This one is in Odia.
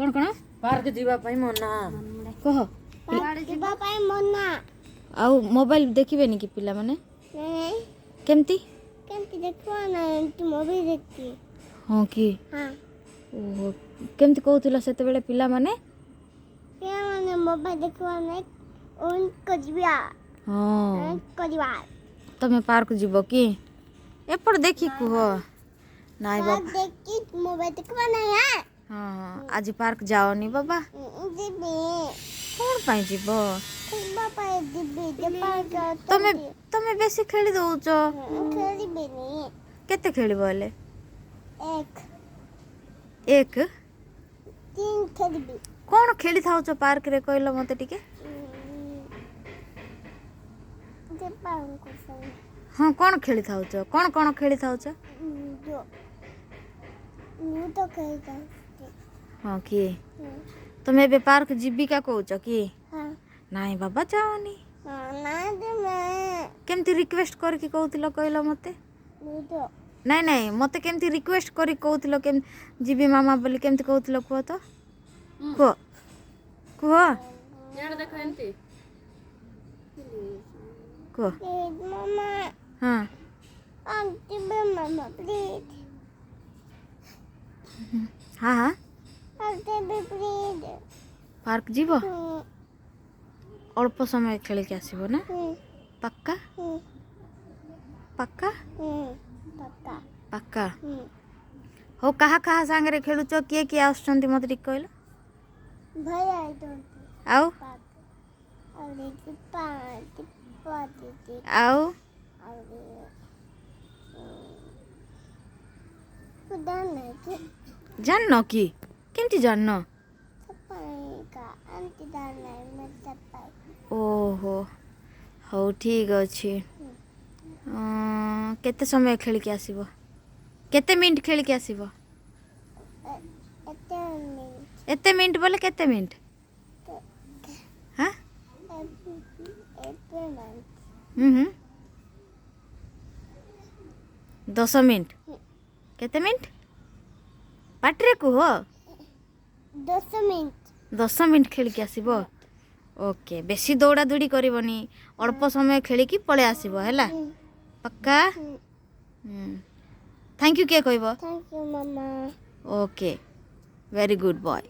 କ'ଣ କ'ଣ? ପାର୍କ ଯିବା ପାଇଁ ମନା। କହ। ଯିବା ପାଇଁ ମନା। ଆଉ ମୋବାଇଲ ଦେଖିବେନି କି ପିଲାମାନେ? ନାଇଁ। କେମିତି? କେମିତି ଦେଖିବ ନା, ଏମିତି ମୋବାଇଲ ଦେଖି। ହଁ କି? ହଁ। ଓହୋ, କେମିତି କହୁଥିଲ ସେତେବେଳେ ପିଲାମାନେ? ପିଲାମାନେ ମୋବାଇଲ ଦେଖିବ ନାହିଁ, ଅନ୍ କରିବା। ହଁ। ଅନ୍ କରିବା। ତମେ ପାର୍କ ଯିବ କି? ଏପଟେ ଦେଖି କୁହ। ନାଇଁ ବାବା। ଦେଖି ମୋବାଇଲ ଦେଖିବ ନାହିଁ। ହଁ, ଆଜି ପାର୍କ ଯାଅନି ବାବା। ଯିବି। କ'ଣ ପାଇଁ ଯିବ? ଖେଳିବା ପାଇଁ ଯିବି। ତମେ ତମେ ବେଶୀ ଖେଳି ଦଉଛ। ଖେଳିବିନି। କେତେ ଖେଳିବ ହେଲେ? ଏକ। ଏକ। ତିନି ଖେଳିବି। କ'ଣ ଖେଳିଥାଉଛ ପାର୍କରେ, କହିଲ ମତେ ଟିକେ? ହଁ, କ'ଣ ଖେଳିଥାଉଛ? କ'ଣ କ'ଣ ଖେଳିଥାଉଛ? ମୁଁ ତ ଖେଳିଥାଉଛି। ହଁ କି? ତମେ ଏବେ ପାର୍କ ଯିବିକା କହୁଛ କି? ହଁ। ନାଇଁ ବାବା, ଯାଅନି। ନାଇଁ। କେମିତି ରିକ୍ୱେଷ୍ଟ କରିକି କହୁଥିଲ, କହିଲ ମତେ? ନାଇଁ ନାଇଁ, ମତେ କେମିତି ରିକ୍ୱେଷ୍ଟ କରିକି କହୁଥିଲ, କେମିତି ଯିବି ମାମା ବୋଲି କେମିତି କହୁଥିଲ, କୁହ ତ, କୁହ କୁହ। ଇଆଡ଼େ ଦେଖ ଏମିତି। କୁହ। ମାମା। ହଁ। ଯିବେ ମାମା, ପ୍ଲିଜ୍। ହଁ ହଁ। ପ୍ଲିଜ୍। ପାର୍କ ଯିବ? ଅଳ୍ପ ସମୟ ଖେଳିକି ଆସିବ ନା? ପାକ୍କା? ପାକ୍କା? ପାକ୍କା। ପାକ୍କା। ହଉ, କାହା କାହା ସାଙ୍ଗରେ ଖେଳୁଛ? କିଏ କିଏ ଆସୁଛନ୍ତି, ମତେ ଟିକେ କହିଲ? ଭାଇ ଆଇଛନ୍ତି। ଆଉ? ଆଉ ଦୀପା, ଦୀପା ଦିଦି। ଆଉ? ଆଉ ନାହିଁ। ଜାଣିନ କି? କେମିତି ଜାଣିନ? ଓହୋ, ହଉ, ଠିକ୍ ଅଛି। କେତେ ସମୟ ଖେଳିକି ଆସିବ? କେତେ ମିନିଟ୍ ଖେଳିକି ଆସିବ? ଏତେ ମିନିଟ୍ ବୋଲେ କେତେ ମିନିଟ୍? ହଁ, ହୁଁ, 10 ମିନିଟ୍। କେତେ ମିନିଟ୍? ପାଟିରେ କୁହ। 10 ମିନିଟ୍। 10 ମିନିଟ୍ ଖେଳିକି ଆସିବ। ଓକେ, ବେଶୀ ଦୌଡ଼ା ଦୌଡ଼ି କରିବନି, ଅଳ୍ପ ସମୟ ଖେଳିକି ପଳେଇ ଆସିବ, ହେଲା? ପକ୍କା? Thank you କିଏ କହିବ? Thank you Mama. Okay, very good boy.